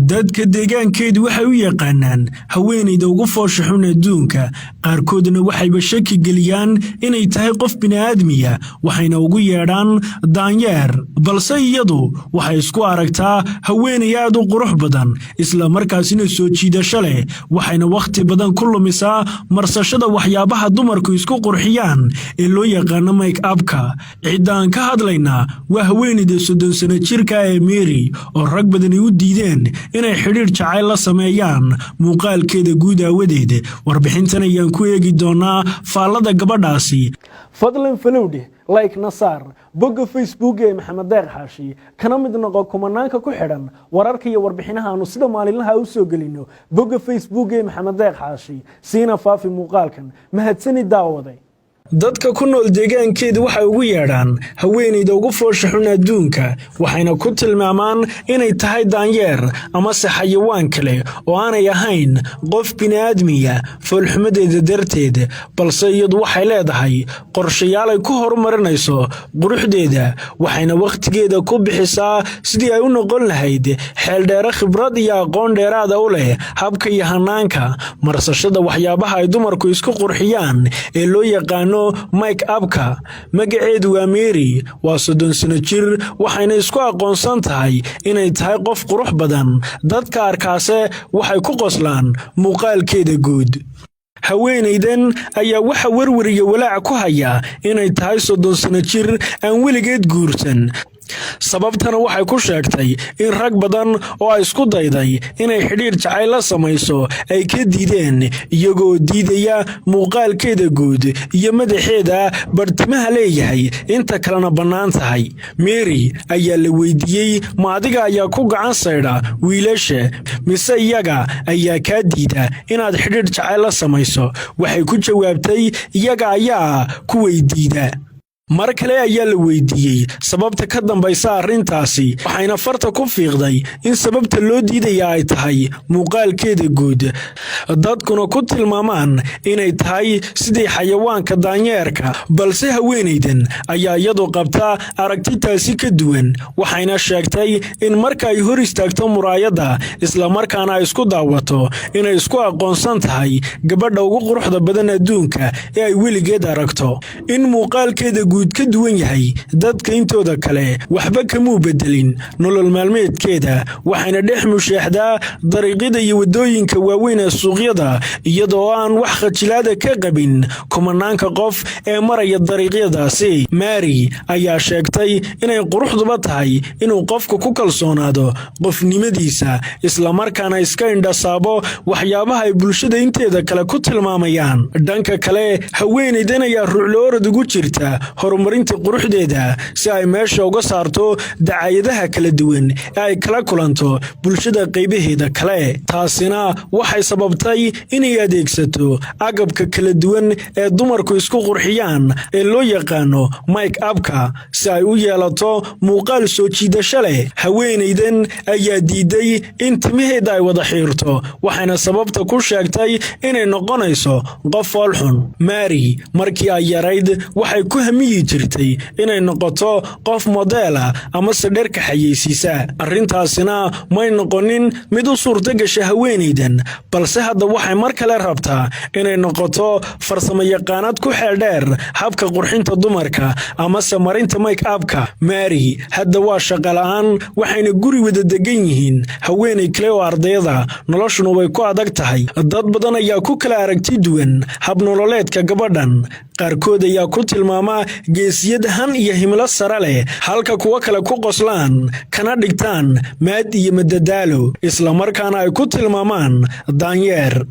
Dadka deegaankeedu waxay u yaqaanaan haweenayda ugu foosha xun adduunka. Qaarkoodna waxayba shaki geliyaan inay tahay qof bini'aadmiya, waxayna ugu yeedhaan daanyeer. Balse iyadu waxay isku aragtaa haweenay aad u qurux badan, isla markaasina soo jiidasho leh. Waxayna wakhti badan ku lumisaa marsashada waxyaabaha dumarku isku qurxiyaan ee loo yaqaano make up-ka. Cidda aan ka hadlaynaa waa haweenayda 30 sano jirka ee Mary, oo rag badani u diideen inay xidhiidh jacayl la sameeyaan muuqaalkeeda guud aawadeed. Warbixintan ayaan ku eegi doonaa faallada gabadhaasi. Fadlan follow dheh, like na saar bogga Facebook ee Maxamed Deeq Xaashi, kana mid noqo kumanaanka ku xidhan wararka iyo warbixinaha aanu sida maalinlaha u soo gelino bogga Facebook ee Maxamed Deeq Xaashi. Siina faafi muuqaalkan. Mahadsani, daawade. Dadka ku nool deegaankeedu waxay ugu yeedhaan haweenayda ugu foosha xun adduunka, waxayna ku tilmaamaan inay tahay daanyeer amase xayawaan kale oo aanay ahayn qof bini'aadmiya foolxumadeeda darteed. Balse iyadu waxay leedahay qorshayaal ay ku horumarinayso quruxdeeda, waxayna wakhtigeeda ku bixisaa sidii ay u noqon lahayd xeeldheere khibrad iyo aqoon dheeraada u leh habka iyo hanaanka marsashada waxyaabaha ay dumarku isku qurxiyaan ee loo yaqaano make up-ka. Magaceedu waa Mary, waa 30 sano jir, waxayna isku aqoonsan tahay inay tahay qof qurux badan. Dadka arkaase waxay ku qoslaan muuqaalkeeda guud. Haweenaydan ayaa waxa werwer iyo walaac ku haya inay tahay 30 sano jir aan weligeed guursan. Sababtana waxay ku sheegtay in rag badan oo ay isku dayday inay xidhiir jacayl la samayso ay ka diideen, iyagoo diidaya muuqaalkeeda guud iyo madaxeeda bartimaha leeyahay, inta kalena bannaan tahay. Mary ayaa la weydiiyey: "Ma adiga ayaa ku gacan saydha wiilasha, mise iyaga ayaa kaa diida inaad xidhiir jacayl la samayso?" Waxay ku jawaabtay: "Iyaga ayaa ku weydiida." Mar kale ayaa la weydiiyey sababta ka dambaysa arrintaasi, waxayna farta ku fiiqday in sababta loo diidaya ay tahay muuqaalkeeda guud, dadkuna ku tilmaamaan inay tahay sidii xayawaanka daanyeerka. Balse haweenaydan ayaa iyadu qabta aragtitaasi ka duwan, waxayna sheegtay in marka ay hor istaagto muraayadda, islamarkaana ay isku daawato, inay isku aqoonsan tahay gabadha ugu quruxda badan adduunka ee ay weligeed aragto. In muuqaalkeeda guud ka duwan yahay dadka intooda kale waxba kamuu bedelin nolol maalmeedkeeda, waxayna dhex musheexdaa dariiqyada iyo waddooyinka waaweyn ee suuqyada, iyadoo aan wax khajilaada ka qabin kumanaanka qof ee maraya dariiqyadaasi. Mary ayaa sheegtay inay quruxduba tahay inuu qofku ku kalsoonaado qofnimadiisa, islamarkaana iska indhasaabo waxyaabaha ay bulshada inteeda kale ku tilmaamayaan. Dhanka kale, haweenaydan ayaa ruclo orod ugu jirta horumarinta quruxdeeda si ay meesha uga saarto dacaayadaha kala duwan ee ay kala kulanto bulshada qaybaheeda kale. Taasina waxay sababtay inay adeegsato agabka kala duwan ee dumarku isku qurxiyaan ee loo yaqaano make up-ka, si ay u yeelato muuqaal soo jiidasho leh. Haweenaydan ayaa diiday in timaheeda ay wada xiirto, waxayna sababta ku sheegtay inay noqonayso qof foolxun. Mary markii ay yarayd waxay ku hamiyi jirtay inay noqoto qof modeela amase dharka xayeysiisa. Arrintaasina may noqonin mid u suurta gasha haweenaydan, balse hadda waxay mar kale rabtaa inay noqoto farsamo yaqaanad ku xeeldheer habka qurxinta dumarka amase marinta make up-ka. Mary hadda waa shaqola'aan, waxayna guri wada degan yihiin haweenay kale oo ardayda, noloshuna way ku adag tahay. Dad badan ayaa ku kala aragti duwan habnololeedka gabadhan. Qaarkood ayaa ku tilmaama geesiyad han iyo himilo sare leh, halka kuwo kale ku qoslaan kana dhigtaan maad iyo madadaalo, islamarkaana ay ku tilmaamaan daanyeer.